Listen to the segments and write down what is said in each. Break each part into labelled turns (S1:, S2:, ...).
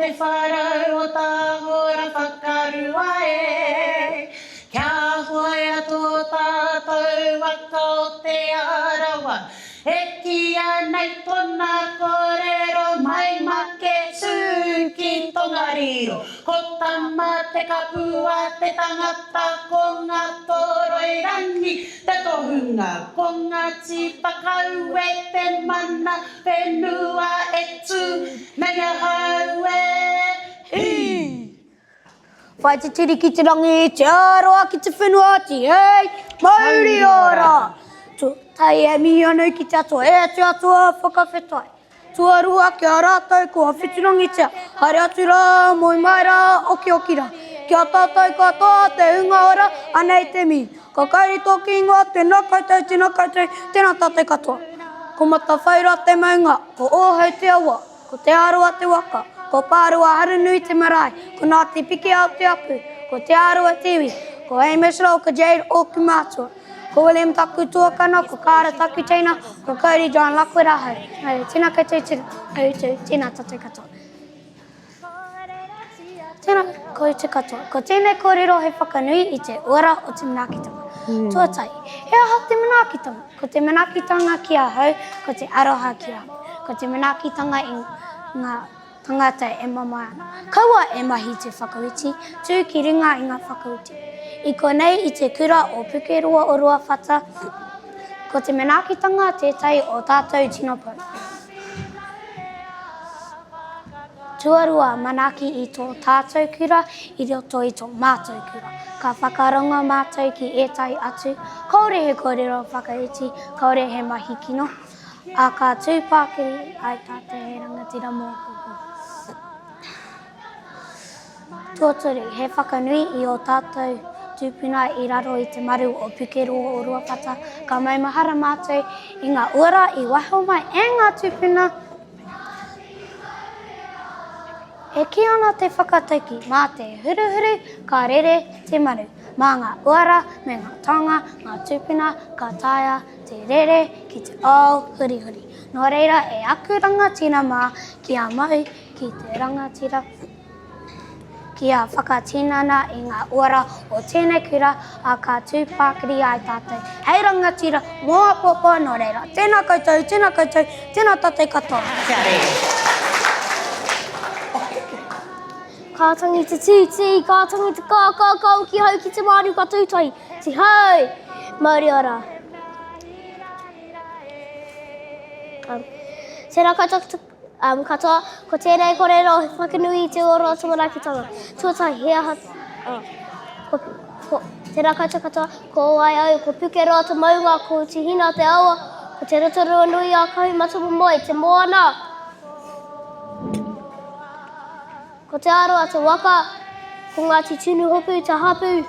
S1: te wharau o Tāhora whakarua e. Kia hoea tō tātou waka o Te Arawa, e kīia nei tōna kōrero mai Maketū ki Tongariro. Ko Tama te kapua te tangata, ko Ngatoroirangi te tohunga, ko Ngati Whakaue te mana whenua e tū nei ahau e. Hī!
S2: Whai te tiri ki te rangi, te aroa ki te whenua, tihei, mauri ora! Tuatahi e mihi ana ki te Atua, e te Atua whakawhetai. Tuarua ki a rātou kua whiturangitia, haere atu rā, moe mai rā, okioki rā. Ki a tātou katoa te hunga ora, anei te mihi. Ka kairi tōku ingoa, tēnā koutou, tēnā koutou, tēnā tātou katoa. Ko Matawhaura te maunga, ko Ōhau te awa. Ko Te Arawa te waka, ko Pārua Haranui te marae, ko Ngāti Pikiao te apu, ko Te Arawa te iwi, ko Hamish rāua ko Jade ōku mātua, ko William taku tuakana, ko Kāra taku teina, ko Cody John Lockwood ahau. Nā reira, tēnā koutou, tēnā koutou, tēnā tātou katoa. Tēnā koutou katoa. Ko tēnei kōrero he whakanui i te uara o te manaakitanga. Tuatahi, he aha te manaakitanga? Ko te manaakitanga ki ahau, ko te aroha ki ahau. Ko te manaakitanga i ngā tangata e mamae ana. Kaua e mahi te whakawhiti, tū ki runga i ngā whakawhiti. I konei i te kura o Pukeroa o Ruawhata, ko te manaakitanga tētahi o tātou tino pou. Tuarua, manaaki i tō tātou kura i roto i tō mātou kura. Ka whakarongo mātou ki ētahi atu, kāore he kōrero whakaiti, kāore he mahi kino, ā, ka tū pākiri ai tātou hei rangatira mō āpōpō. Tuatoru, he whakanui i ō tātou tūpuna i raro i te maru o Pukeroa o Ruawhata. Ka maumahara mātou i ngā uara i waiho mai e ngā tūpuna. E kī ana te whakataukī, mā te huruhuru ka rere te maru. Mā ngā uara me ngā taonga, ngā tūpuna ka taea te rere ki te ao hurihuri. Nō reira e aku rangatira mā kia mau ki te rangatira kia whakatinana i ngā uara o tēnei kura, ā, ka tū pākiri ai tātou hei rangatira mō āpōpō, nō reira, tēnā koutou, tēnā koutou, tēnā tātou katoa. Kia rere.
S3: Ka tangi te tītī, ka tangi te kākā, ka oki hau ki te mānu ka tūtahi, tihau! Mauri ora. Um, tēnā koutou Um, katoa, ko tēnei korero he whakanui i te ora o te manaakitanga. Tuatahi, he aha, oh, ko, ko, tērā koutou katoa, ko wai au, ko Pukeroa te maunga, ko Tihina te awa, ko Te Rotorua nui a Kahumatamomoe te moana, ko Te Arawa te waka, ko Ngāti Tunuhopu te hapū.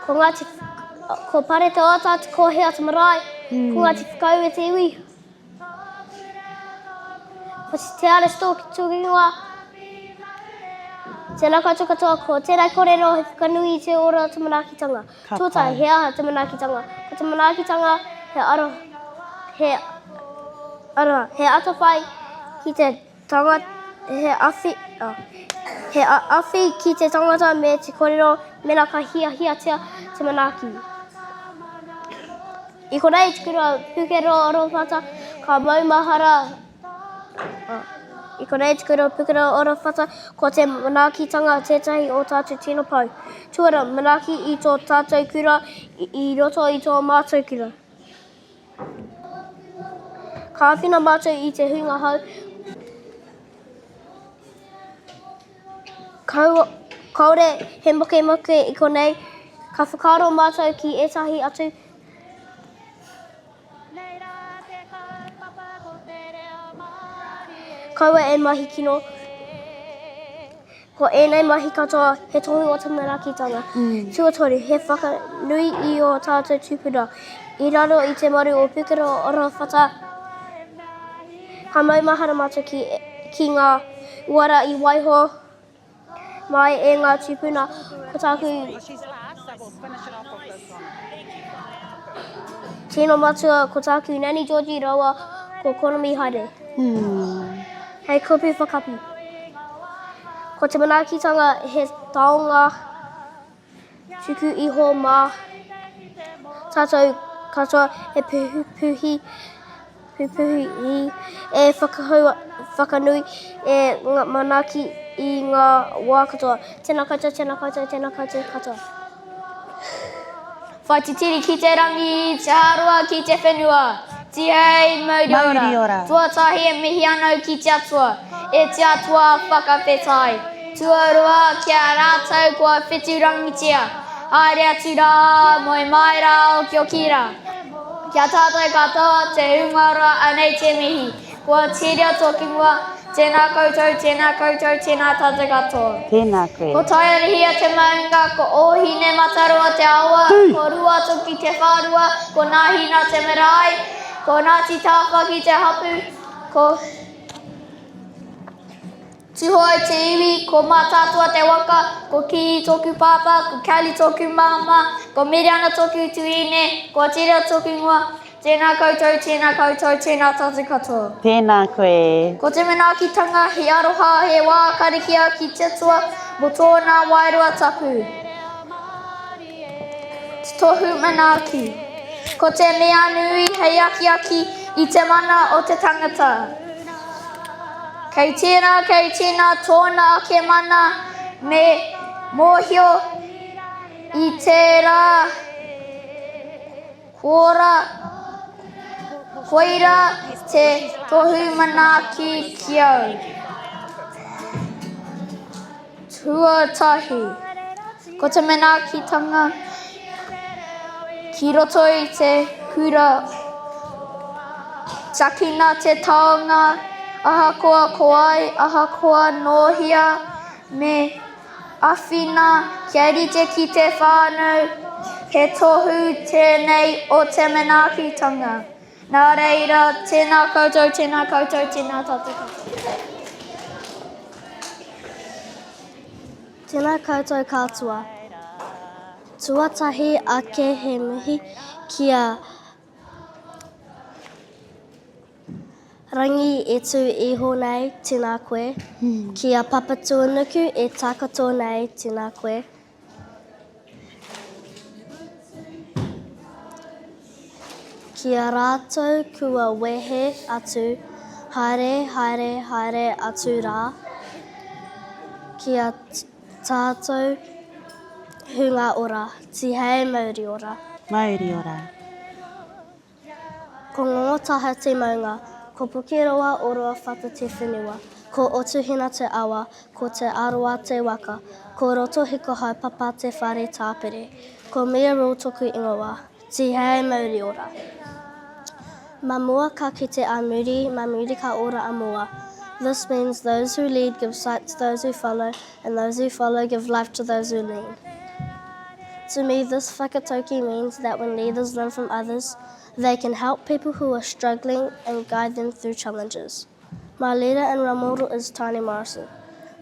S3: Ko Ngāti, ko Pare Te Ata, Te Kōhea te marae, ko Ngāti Whakaue te iwi. Ko Te Ara Stork tōku ingoa. Tēnā koutou katoa, ko tēnei kōrero he whakanui i te ora o te manaakitanga. Tuatahi, he aha te manaakitanga? Ko te manaakitanga he aro, he aroha, he atawhai ki te Tangata, he awhi, oh, he awhi ki te tangata me te korero mena ka hiahiatia te manaaki. I konei te kura Pukeroa Orowhata ka maumahara oh, I konei te kura Pukeroa Orowhata ko te manaakitanga tētahi o tātou tino pou. Tuara, manaaki i tō tātou kura i, i roto i tō mātou kura. Ka āwhina mātou i te hunga hau. Kāore he makemake i konei. Ka whakaaro mātou ki ētahi atu. Kaua e mahi kino. Ko ēnei mahi katoa he tohu o te manaakitanga. Tuatoru, he whakanui i ō tātou tūpuna. I raro i te maru o Pukeroa Orawhata, ka maumahara mātou ki, ki ngā uara i waiho mai e ngā tūpuna. Ko tāku tino matua, ko tāku Nanny Georgie rawa. Ko Konomi Haere. Hei kupu whakapi. Ko te manaakitanga he taonga tuku iho mā tātou katoa e pupuhi, pupuhi e whakahau, whakanui, e manaaki i ngā wā katoa. Tēnā koutou, tēnā koutou, tēnā koutou katoa. Whaititiri ki te rangi, te aroa ki te whenua. Tihei mauri ora.
S1: Mauri ora.
S3: Tuatahi e mihi ana au ki te Atua, e te Atua whakawhetai. Tuarua ki a rātou kua wheturangitia. Haere atu rā, moe mai rā, okioki rā. Ki a tātou katoa, te hunga ora, anei te mihi. Kua tiria tō ki mua, tēnā koutou, tēnā koutou, tēnā tātou katoa.
S1: Tēnā koe.
S3: Ko Taiarihia te maunga, ko Ōhinemataroa te awa, ko Ruatoki te whārua, ko Nāhina te marae, ko Ngāti Tāwhaki te hapū, ko Tūhoe te iwi, ko Mātaatua te waka, ko Kii tōku pāpā, ko Kelly tōku māmā, ko Miriana tōku tuine, ko Atira tōku ingoa, Tēnā koutou, tēnā koutou, tēnā tātou katoa.
S1: Tēnā koe.
S3: Ko te manaakitanga, he aroha, he wā karakia ki te Atua mō tōna wairua tapu. Te tohu manaaki. Ko te mea nui hei akiaki i te mana o te tangata. Kei tēnā, kei tēnā tōna ake mana me mōhio i tērā. Kora, koira te tohu manaaki ki au. Tuatahi, ko te manaakitanga ki roto i te kura, takina te taonga ahakoa ko ai, ahakoa nōhia, me Awhina kia rite ki te whānau, he tohu tēnei o te manaakitanga. Nā reira, tēnā koutou, tēnā koutou, tēnā tātou katoa.
S4: Tēnā koutou katoa. Tuatahi ake he mihi ki a Rangi e tū iho nei, tēnā koe. Ki a Papatūānuku e takoto nei, tēnā koe. Ki a rātou kua wehe atu, haere, haere, haere atu rā. Ki a tātou hunga ora, tihei mauri ora.
S1: Mauri ora.
S4: Ko Ngongotaha te maunga, ko Pukeroa Oruawhata te whenua, ko Otuhina te awa, ko Te Arawa te waka, ko Rotohiko Haupapa te whare tāpere, ko Mia Rule toku ingoa, Tihei mauri ora. Ma mua ka kite a muri, ma muri ka ora a mua. This means those who lead give sight to those who follow, and those who follow give life to those who lead. To me, this whakatauki means that when leaders learn from others, they can help people who are struggling and guide them through challenges. My leader and role model is Tiny Morrison.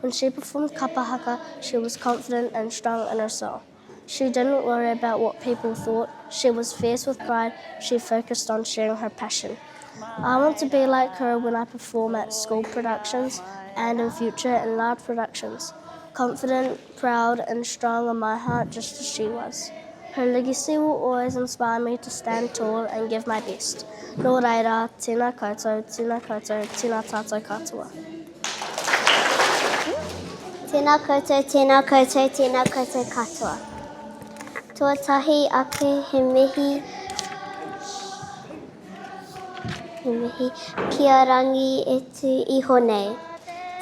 S4: When she performed kapa haka, she was confident and strong in herself. She didn't worry about what people thought. She was fierce with pride. She focused on sharing her passion. I want to be like her when I perform at school productions and in future in large productions. Confident, proud and strong in my heart just as she was. Her legacy will always inspire me to stand tall and give my best. Nō reira, tēnā koutou, tēnā koutou, tēnā tātou katoa.
S5: Tēnā koutou, tēnā koutou, tēnā koutou katoa. Tuatahi ake he mihi He mihi ki a Rangi e tū iho nei.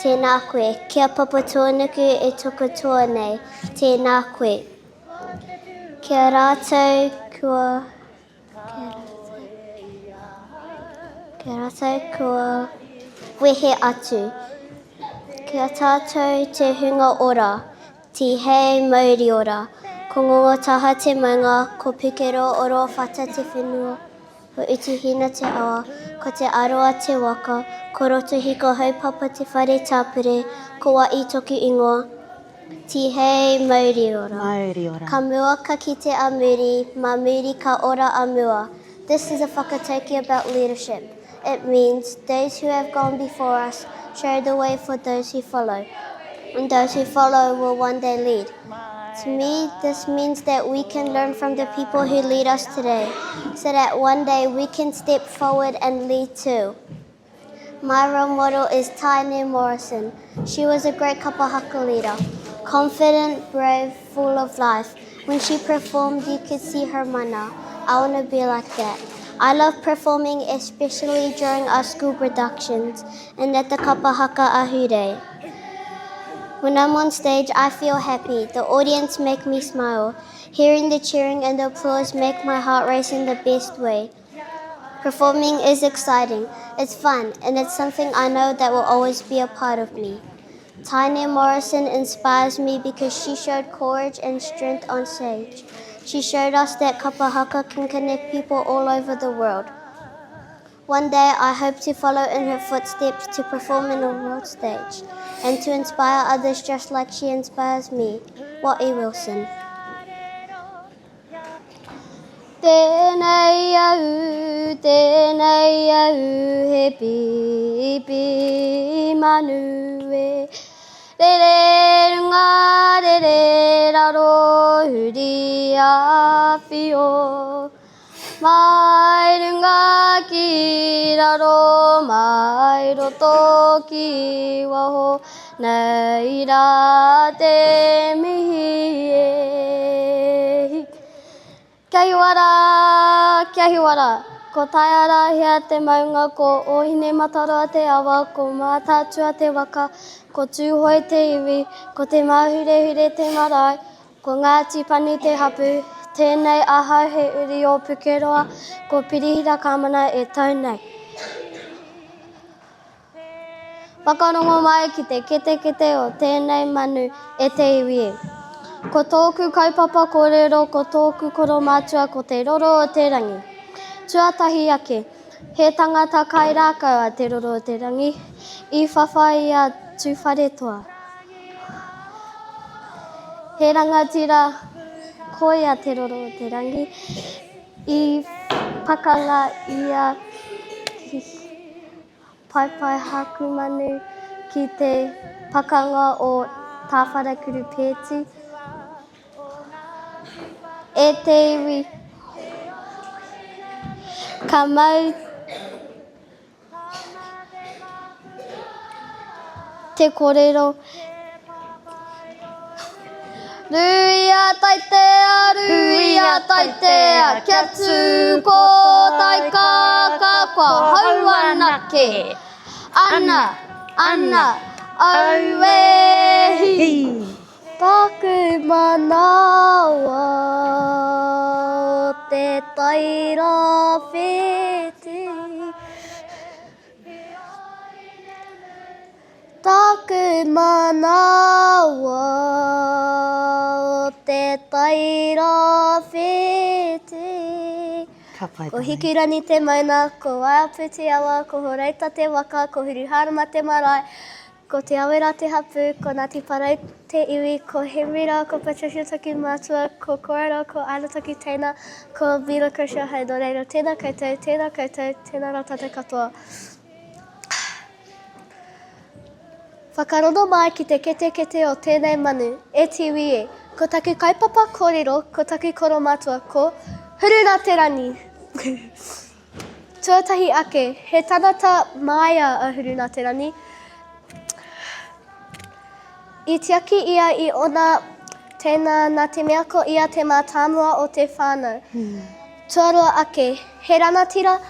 S5: Tēnā koe. Ki a Papatūānuku e toko toa nei. Tēnā koe. Ki a rātou kua, ki a rātou, ki a rātou kua wehe atu. Ki a tātou te hunga ora. Tihei mauri ora. Ko Ngongotaha te maunga, ko Pukeroa Oroawhata te whenua, ko Utuhina te awa, ko Te Arawa te waka, ko Rotohiko Haupapa te whare tāpere, ko Wa'i toku ingoa. Tihei mauri ora.
S1: Mauri ora.
S5: Ka mua ka kite a muri, ma muri ka ora a mua. This is a whakataukī about leadership. It means those who have gone before us show the way for those who follow, and those who follow will one day lead. To me, this means that we can learn from the people who lead us today, so that one day we can step forward and lead too. My role model is Taine Morrison. She was a great kapahaka leader. Confident, brave, full of life. When she performed, you could see her mana. I want to be like that. I love performing, especially during our school productions and at the Kapahaka Ahure. When I'm on stage, I feel happy. The audience make me smile. Hearing the cheering and the applause make my heart race in the best way. Performing is exciting, it's fun, and it's something I know that will always be a part of me. Tanya Morrison inspires me because she showed courage and strength on stage. She showed us that kapahaka can connect people all over the world. One day I hope to follow in her footsteps to perform in a world stage and to inspire others just like she inspires me. Wattie Wilson.
S4: Tēnei au, tēnei au, he pīpī manu e. Rere runga, rere raro, huri āwhio. Mai runga ki raro, mai roto ki waho, nei rā te mihi e. Kia hiwa rā, kia hiwa rā. Ko Taiarahia te maunga, ko Ōhinemataroa te awa, ko Mātaatua te waka, ko Tūhoe te iwi, ko Te Māhurehure te marae, ko Ngāti Pani te hapū. Tēnei ahau he uri o Pukeroa, ko Pirihira Kāmana e tau nei. Whakarongo mai ki te ketekete o tēnei manu e te iwi e. Ko tōku kaupapa kōrero ko tōku koromatua ko Te Roro o te Rangi. Tuatahi ake, he tangata kai rākau a Te Roro o te Rangi, i whawhai i a Tūwharetoa. He rangatira koi a Te Roro o te Rangi, i pakanga ia ki. Paepae Hakumanu ki te pakanga o Tāwharakurupēti e te iwi. Ka mau te korero Ruia taitea, ruia taitea, kia tū ko taikaka kua hau anake. Ana, ana, auē hi. Taku manawa o te Tairāwhiti. Taku manawa o te Tairāwhiti.
S1: Ka pai
S4: Ko Hikurangi te maunga, ko Waiapu te awa, ko Horouta te waka, ko Hiruhārama te marae, ko Te Awera te hapū, ko Ngāti Porou te iwi, ko Henry rāua ko Patricia taku mātua, ko Kora rāua ko Isla taku teina, ko Mila Kershaw hei nō reira tēnā koutou, tēnā koutou, tēnā rā tātou katoa. Whakarongo mai ki te ketekete o tēnei manu, e Tiwi e. Ko taku kaupapa kōrero, ko taku koromatua, ko Hurungaterangi. Tuatahi ake, he tangata māia a Hurungaterangi. I tiaki ia i ōna teina nā te mea ko ia te mātāmua o te whānau. Tuarua ake, he ranatira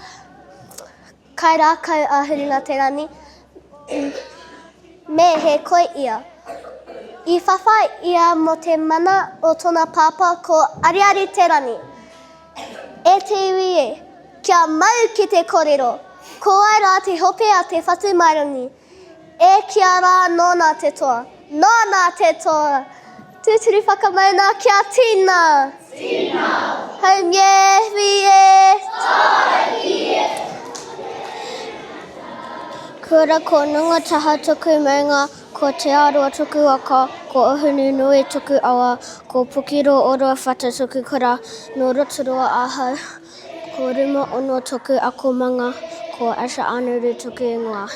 S4: Kairākau a Hurungaterani, me he koi ia. I whawhai ia mō te mana o tōna pāpā ko Ariariterani. E te iwi e, kia mau ki te kōrero, ko wai rā te hope a Te Whatumairangi? E kīa rā nōna te toa. Nōna te toa! Tūturu whakamaunga kia tina! Tina! Haumie hui e!
S5: Tāiki e! Kura ko Nungataha toku maunga, ko Te Aroa toku waka, ko Ohununui toku awa, ko Pukeroa-Oruawhata toku kura, no Rotorua ahau. Ko Ruma Ono toku akomanga. ko Asha Anaru toku ingoa.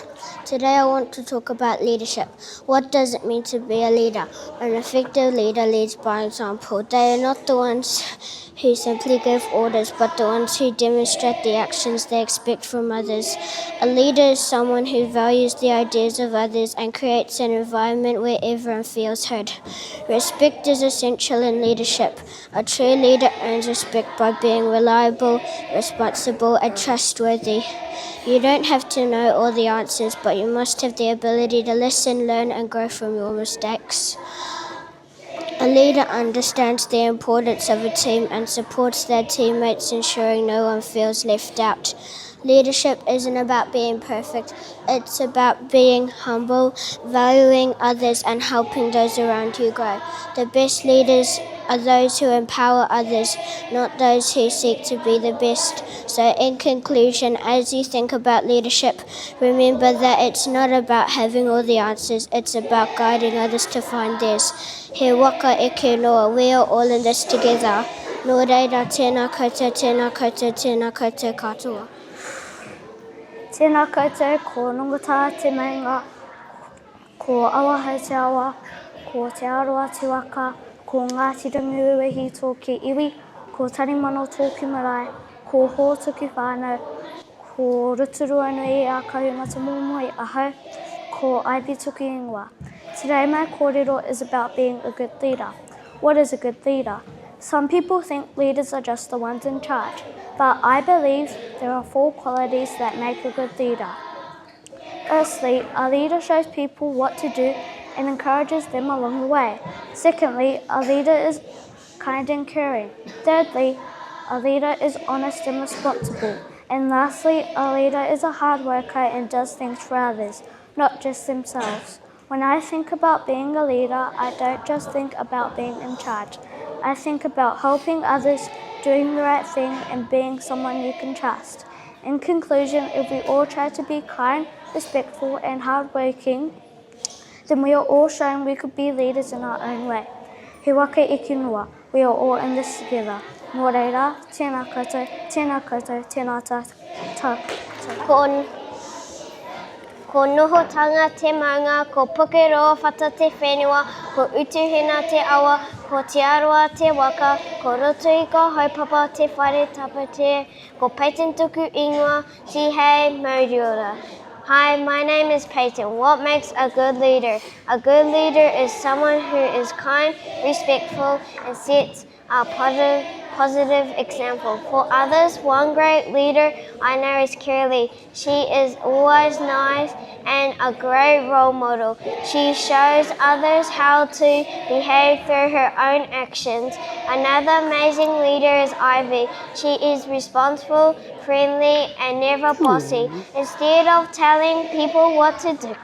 S5: Today I want to talk about leadership. What does it mean to be a leader? An effective leader leads by example. They are not the ones who simply give orders, but the ones who demonstrate the actions they expect from others. A leader is someone who values the ideas of others and creates an environment where everyone feels heard. Respect is essential in leadership. A true leader earns respect by being reliable, responsible, and trustworthy. You don't have to know all the answers, but you must have the ability to listen, learn, and grow from your mistakes. A leader understands the importance of a team and supports their teammates, ensuring no one feels left out. Leadership isn't about being perfect, it's about being humble, valuing others, and helping those around you grow. The best leaders are those who empower others, not those who seek to be the best. So, in conclusion, as you think about leadership, remember that it's not about having all the answers, it's about guiding others to find theirs. He waka eke noa, we are all in this together. Nō reira, tēnā koutou, tēnā koutou, tēnā koutou katoa.
S4: Tēnā koutou, ko Nongotā te maunga, ko Awahou te awa, ko Te Arawa te waka, ko Ngāti Rangiwewehi tōku iwi, ko Tarimano tōku marae, ko Hōtuku whānau, Ko Rotoruanui a Kahumatamomoe ahau, ko Ivy toku ingoa. Today my kōrero is about being a good leader. What is a good leader? Some people think leaders are just the ones in charge, but I believe there are four qualities that make a good leader. Firstly, a leader shows people what to do and encourages them along the way. Secondly, a leader is kind and caring. Thirdly, a leader is honest and responsible. And lastly, a leader is a hard worker and does things for others, not just themselves. When I think about being a leader, I don't just think about being in charge. I think about helping others, doing the right thing, and being someone you can trust. In conclusion, if we all try to be kind, respectful, and hardworking, then we are all showing we could be leaders in our own way. He waka eke noa, we are all in this together. Nō reira, tēnā koutou, tēnā koutou, tēnā tātou.
S3: Ko, ko Nohotanga te maunga, ko Pukeroa Whata te whenua, ko Utuhina te awa, ko Te Arawa te waka, ko Rotoika Haupapa te whare tapate, ko Peyton tuku ingoa, Tihei Mauriora. Hi, my name is Peyton. What makes a good leader? A good leader is someone who is kind, respectful, and sets a positive, positive example. For others, one great leader I know is Kirley. She is always nice and a great role model. She shows others how to behave through her own actions. Another amazing leader is Ivy. She is responsible, friendly, and never bossy. Instead of telling people what to do,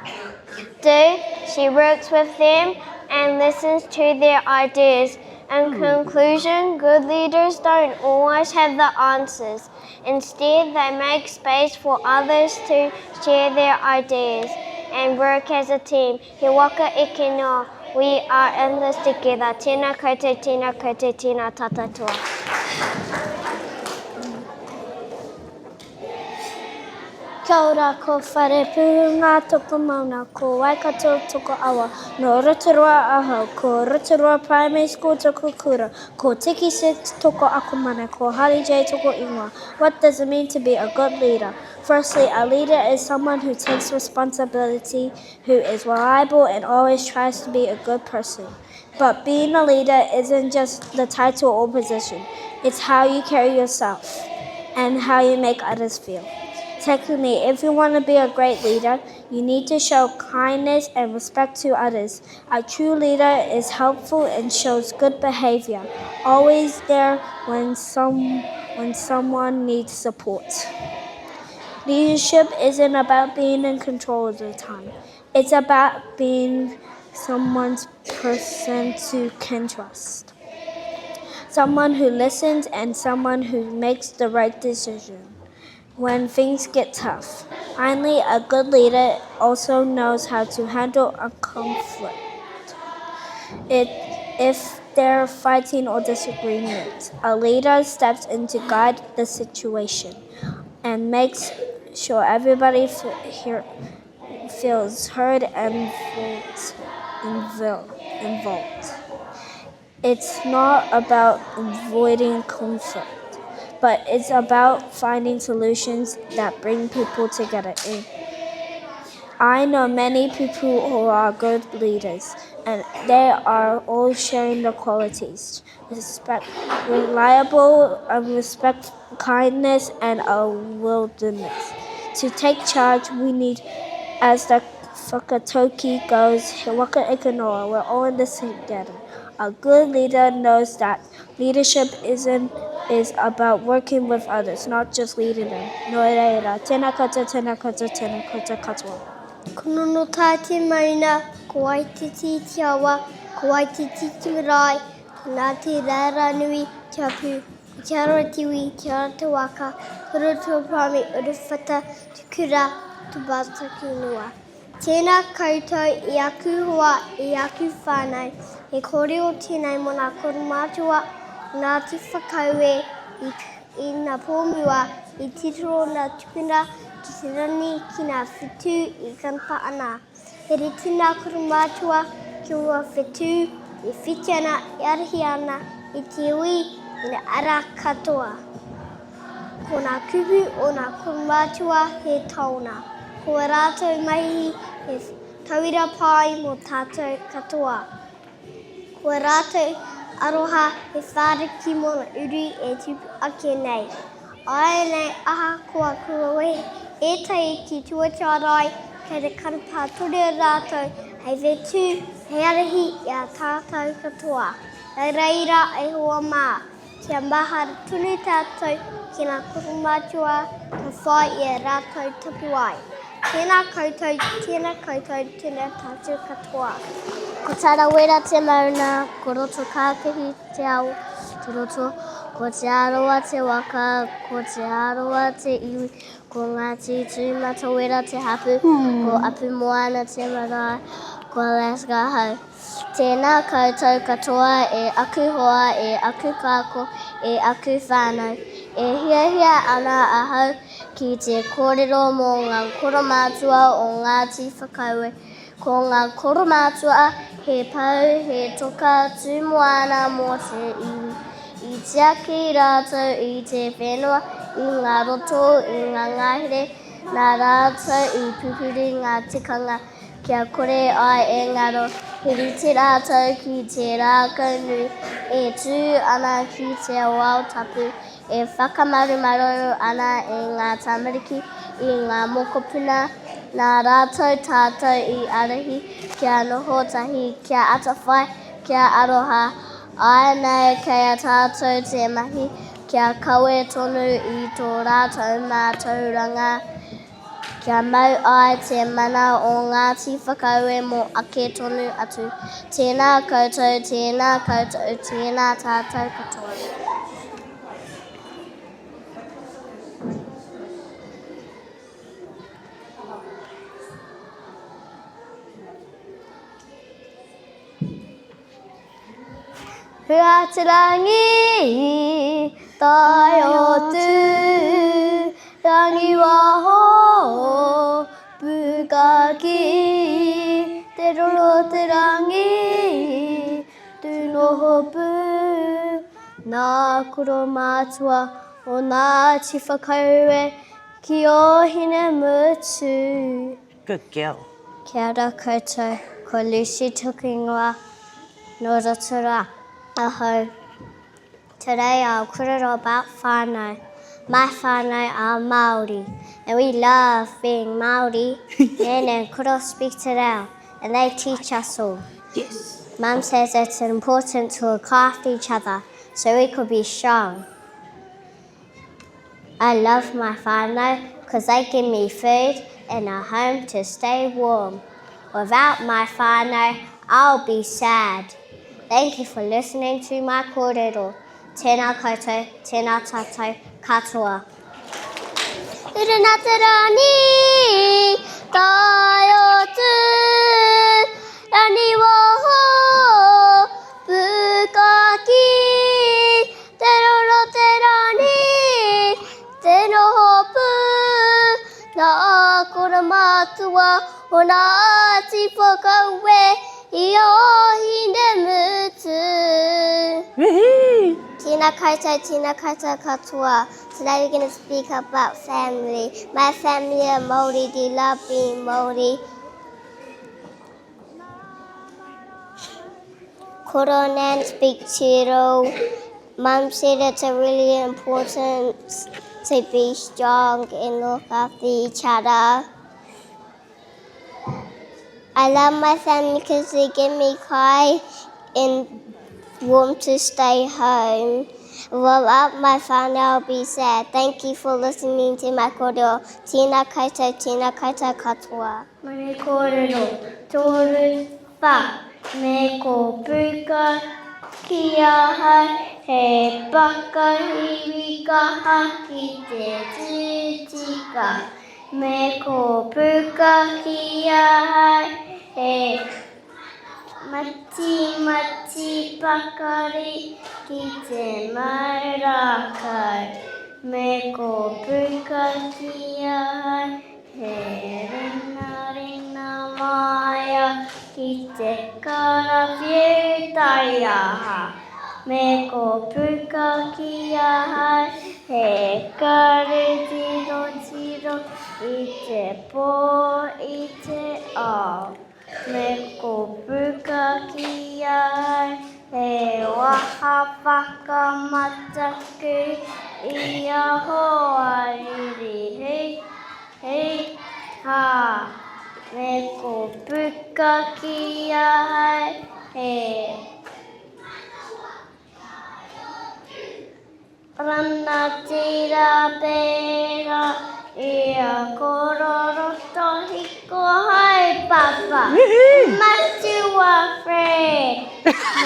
S3: do, she works with them and listens to their ideas. In conclusion, good leaders don't always have the answers. Instead, they make space for others to share their ideas and work as a team. He waka eke noa, we are in this together. Tēnā koutou, tēnā koutou, tēnā tātou toa.
S4: Kia ora, ko Wharepūhunga toko maunga, ko Waikato toko awa. Nō Rotorua ahau, ko Rotorua Primary School toko kura, ko Tiki Six toko akomana, ko Harry J toko ingoa. What does it mean to be a good leader? Firstly, a leader is someone who takes responsibility, who is reliable and always tries to be a good person. But being a leader isn't just the title or position. It's how you carry yourself and how you make others feel. Secondly, if you want to be a great leader, you need to show kindness and respect to others. A true leader is helpful and shows good behavior, always there when some when someone needs support. Leadership isn't about being in control all the time. It's about being someone's person to can trust. Someone who listens and someone who makes the right decision when things get tough. Finally, a good leader also knows how to handle a conflict. It, if they're fighting or disagreement, a leader steps in to guide the situation and makes
S6: sure everybody here feels heard and involved. It's not about avoiding conflict, but it's about finding solutions that bring people together. I know many people who are good leaders, and they are all sharing the qualities respect, reliable, and respect, kindness, and a wilderness. To take charge, we need, as the whakatauki goes, He waka eke noa, we're all in this together. A good leader knows that leadership isn't is about working with others, not just leading them. Nō reira, tēnā koutou, tēnā koutou, tēnā koutou katoa.
S3: Ko Nonotā te mauna, ko Waititi te awa, ko Waititi te marae, ko Ngāti Rāranui te hapū, ko Te Arawa te iwi, Te Arawa te waka, ko Rotoupāmi Uruwhata te kura, te Mātākinua. Tēnā koutou i aku hoa, i aku whānau, he kōrero tēnei mō ngā koromātua o Ngāti Whakaue i i ngā pō mua i titiro ngā tupuna ki te rangi ki ngā whetū i kanpa ana. He rite ngā koromātua ki ua whetū e whiti ana, e ārahi ana i te iwi i ngā ara katoa. Ko ngā kupu o ngā kaumātua he taonga. Ko ā rātou mahi he tauira pai mō tātou katoa. Ko ā rātou aroha he whāriki mō ngā uri e tupu ake nei. Āianei ahakoa kua wehe ētahi ki tua tārai, kei te karapā tonu rātou hei whetū, hei ārahi i a tātou katoa. Nā reira e hoa mā, Kia mahara tonu tātou ki ngā koromātua ka whai i a rātou tapuwae. Tēnā koutou, tēnā koutou, tēnā tātou katoa.
S4: Ko Tarawera te mauna, ko Rotokākahi te awa, te roto, ko Te Arawa te waka, ko Te Arawa te iwi, ko Ngāti Tūmatawera te hapū, ko Apumoana te marae, ko Alaska hau. Tēnā koutou katoa e aku hoa, e aku kāko, e aku whānau. E hiahia ana ahau ki te kōrero mō ngā koromātua o Ngāti Whakaue. Ko ngā koromātua he pou, he toka tū moana mō te iwi. I tiaki rātou i te whenua, i ngā roto, i ngā ngahere, nā rātou i pupuri ngā tikanga Kia kore ai e ngaro, he rite rātou ki te rākau nui e tū ana ki te wao tapu, e whakamarumaru ana i ngā tamariki, i ngā mokopuna, nā rātou tātou i ārahi kia noho tahi, kia atawhai, kia aroha, āianei kei a tātou te mahi kia kawe tonu i tō rātou mātauranga. Kia mau ai te mana o Ngāti Whakaue mō ake tonu atu. Tēnā koutou, tēnā koutou, tēnā tātou katoa. Hua te rangi, tae o tū, rangi waho, puka ki te roro te rangi, tū noho pū, nā koro mātua o Ngāti Whakaue ki Ōhinemutu.
S1: Good girl.
S4: Kia ora koutou, ko Lucy toku ingoa, no Rotorua ahau. Today I'll korero about whanau. My whanau are Māori and we love being Māori. Nan and koro speak te reo and they teach us all.
S1: Yes.
S4: Mum says it's important to look after each other so we could be strong. I love my whānau because they give me food and a home to stay warm. Without my whānau, I'll be sad. Thank you for listening to my kōrero. Tēnā koutou, tēnā tātou katoa. Runa te rani, tae o tū, rani waho, puka ki te roro te rani, te noho pū,
S5: koro mātua o Ngāti Whakaue i Ōhinemutu. Tēnā koutou, tēnā koutou katoa. Today we're going to speak about family. My family are Māori, they love being Māori. Koro Nan speak te reo. Mum said it's a really important to be strong and look after each other. I love my family because they give me kai and warm to stay home. Without my family, I'll be sad. Thank you for listening to my kōrero. Tēnā koutou, tēnā koutou katoa.
S3: Me kōrero, toru, wha, me ko puka ki ahau, he pakahiwi kaha ki te tū tika. Me ko puka ki ahau, he matimati pakari ki te mau rākau. Me ko puka ki ahau, He ringaringa māia ki te karawhiu taiaha, Me ko puka ki ahau, he karu tirotiro i te pō, i te ao. Me ko puka ki ahau, he waha whakamataku i a hoariri, hei, hei, hā. Me ko puka ki ahau, he. Rangatira pērā i a Kororoto Hiko Haepapa, Matua Fred,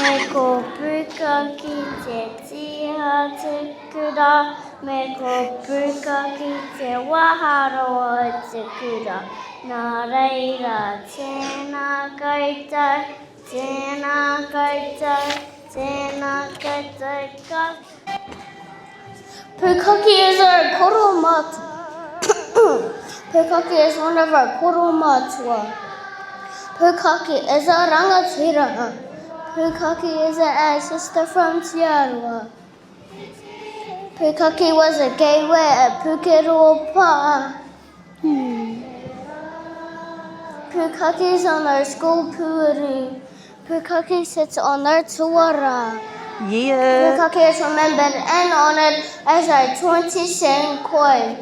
S3: me ko Puka ki te tīha te kura, me ko Puka ki te waharoa o te kura. Nā reira, tēnā koutou, tēnā koutou, tēnā koutou katoa.
S4: Pukaki is our koro mātua. Pukaki is one of our koro mātua. Pukaki is a rangatira. Pukaki is an ancestor from Te Arawa. Pukaki was a gateway at Pukeroa Pā. Hmm. Pukaki is on our school pūru. Pukaki sits on our tuara.
S1: Yeah.
S4: Pukaki is remembered and honoured as our 20 cent coin.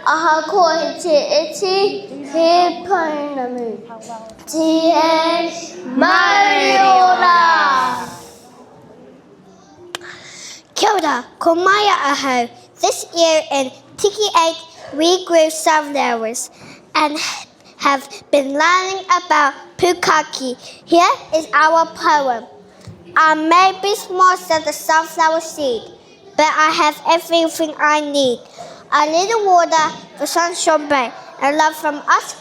S4: Ahakoa he te iti, he pounamu. Tihei mauri ora!
S5: Kia ora, ko Maia ahau. This year in Tiki 8 we grew sunflowers and have been learning about pukaki. Here is our poem. I may be small than the sunflower seed, but I have everything I need. A little water, the sunshine bright, and love from us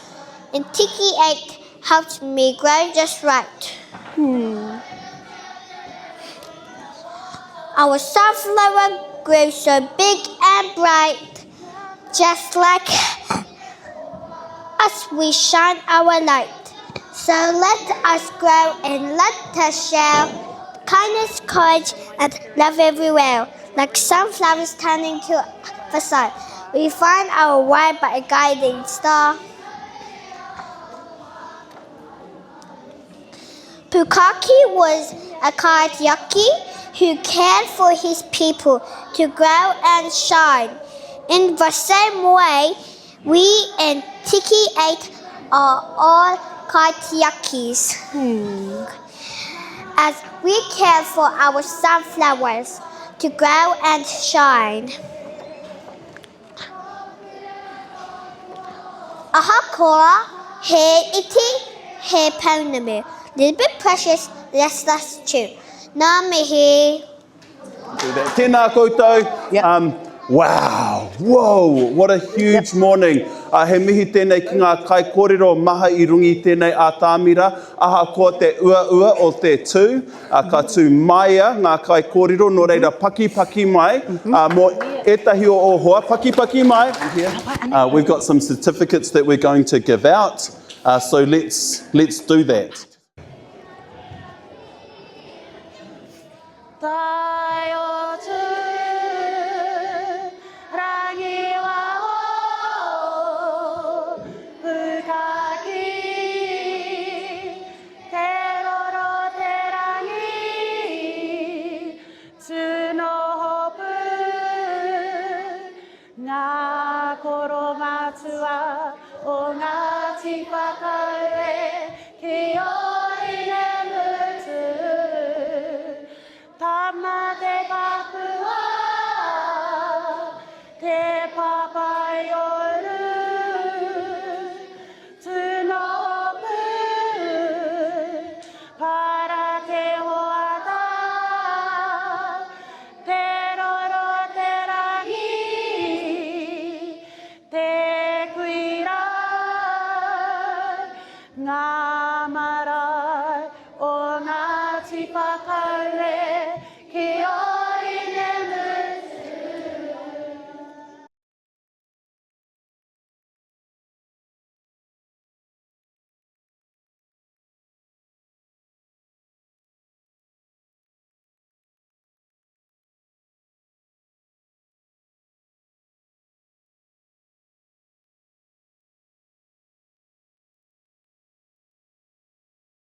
S5: in Tiki 8 helps me grow just right. Hmm. Our sunflower grew so big and bright, just like us we shine our light. So let us grow and let us share kindness, courage, and love everywhere. Like sunflowers turning to the sun, we find our way by a guiding star. Pukaki was a kaitiaki who cared for his people to grow and shine. In the same way, we in Tiki 8 are all kaitiakis. Hmm. As we care for our sunflowers to grow and shine. Ahakoa he iti, he pounamu. Little bit precious, less less true. Ngā mihi.
S7: Do that. Tēnā koutou.
S1: Yep.
S7: Um, Wow! Whoa! What a huge morning! He mihi tēnei ki ngā kaikōrero maha i runga i tēnei ātamira, ahakoa te uaua o te tū, ka tū māia ngā kaikōrero, nō reira pakipaki mai mō ētahi o ō hoa, pakipaki mai! We've got some certificates that we're going to give out, so let's, let's do that.
S1: Tai o tū, rangi waho, pukaki, te roro te rangi, tūnoho pū, ngā koromatua o Ngāti Whakaue ki Ōhinemutu. Tama te kapua, te papaioru, Tunopu, para te hoata, Te roro te rangi, te kuira, ngā.